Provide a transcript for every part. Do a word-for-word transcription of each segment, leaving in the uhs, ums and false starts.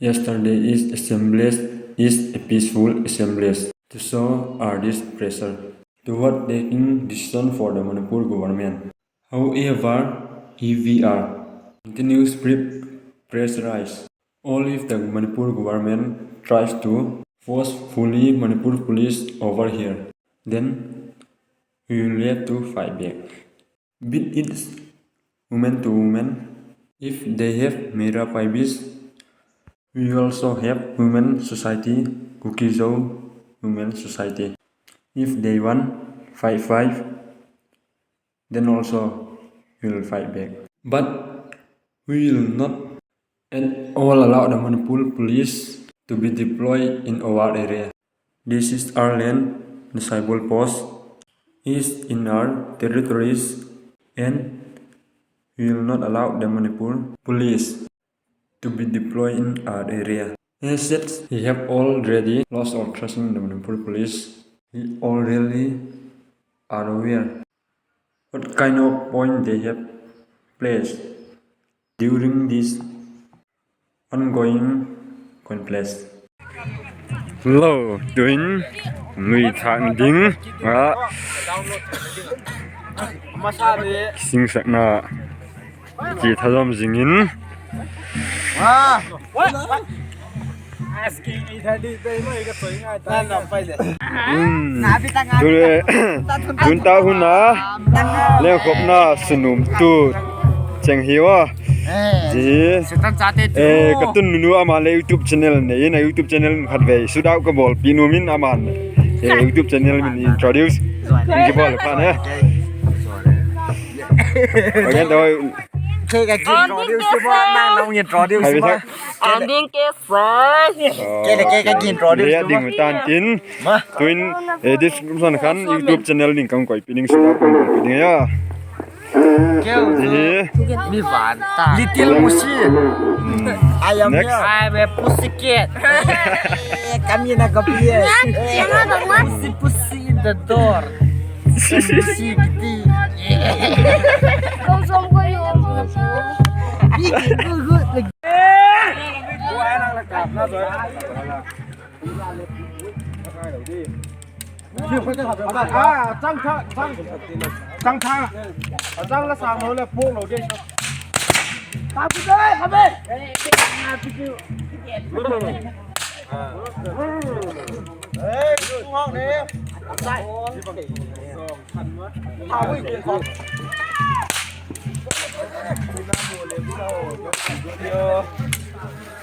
Yesterday's assemblies is a peaceful assemblies. To show ardent pressure toward taking decision for the Manipur government. However, if we are continuously pressurized, all if the Manipur government tries to forcefully Manipur police over here, then we will have to fight back. Be it women to women, if they have Meira Paibis, we also have women society, Kuki-Zo women society. If they want fight, fight, then also we will fight back. But we will not at all allow the Manipur police to be deployed in our area. This is our land, the Saibol post is in our territories, and we will not allow the Manipur police to be deployed in our area. As such, we have already lost our trust in the Manipur police. We already are aware what kind of point they have placed during this ongoing conflict. Lo tuin lui thak ding a, singsakna chi thazom zing in. Tun ta hun a lengkhopna sunum tu cheng hi a. Ka tun nunu ama le YouTube channel nei in, a YouTube channel khatvei shout out ka bawlpi nuam in, aman YouTube channel min introduce kibawl pha ne. Ding tan tin, tuin description khan YouTube channel ding ka hung koipi ding, shout out ka hung bawlpi ding a. Little Musi. I am here. I am a pussycat. Kamina kapi. Pussy, pussy in the door. Pussy kiti.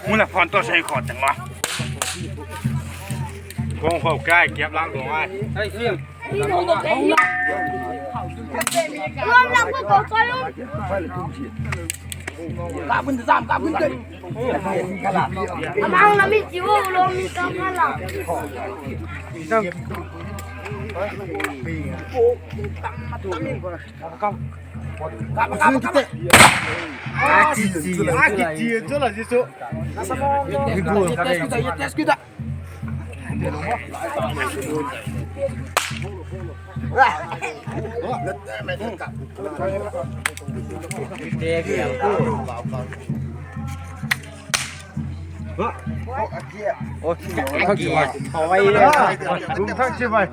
Mun la phone to sei khot teng ma. Kong khau kai kiap lang kong ai. Amang la mi ti wo lo mi ka la. Thak chi bai. Thak chi bai.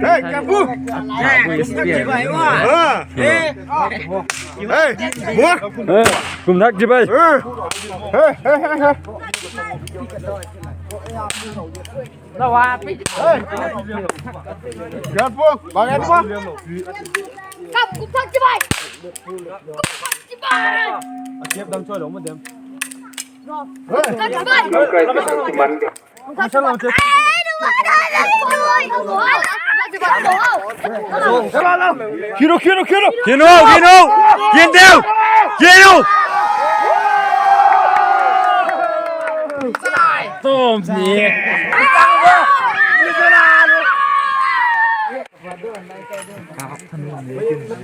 Hey, kapu. Thak chi bai. Hey, bu. Kum thak chi bai. Hey, hey, hey, hey. Hey. Kapu, bang en ma. Kapu, kum thak chi bai. Kum thak chi bai. Hey. Kum thak chi bai. Kino, kino, kino. Kino, kino. Kino. Kino. Tom ni.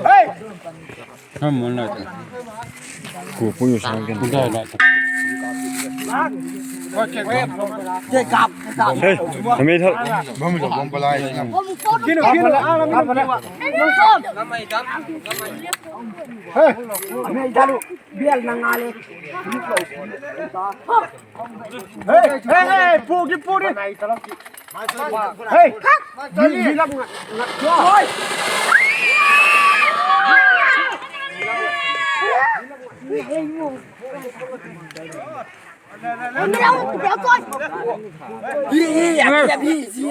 Hey. Ku pu yu sang ken. Hei, a mei thal. Hei, hei, hei, pu ki pu ni. Hei, mi, mi lam ngat, ngat.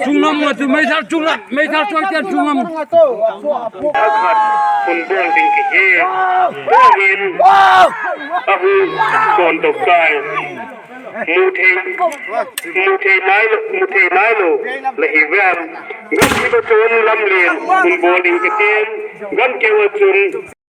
Chunglam ngat chu meithal chunglam, meithal chuang tian chunglam. Khat hun bang ding ki hi. Tu'hin a hun kon tok kai. Mu thei, mu thei nai lo, mu thei nai lo la hi ven. Gam keu a chun lam lin hun bawl ding ka tin. Gam keu a chun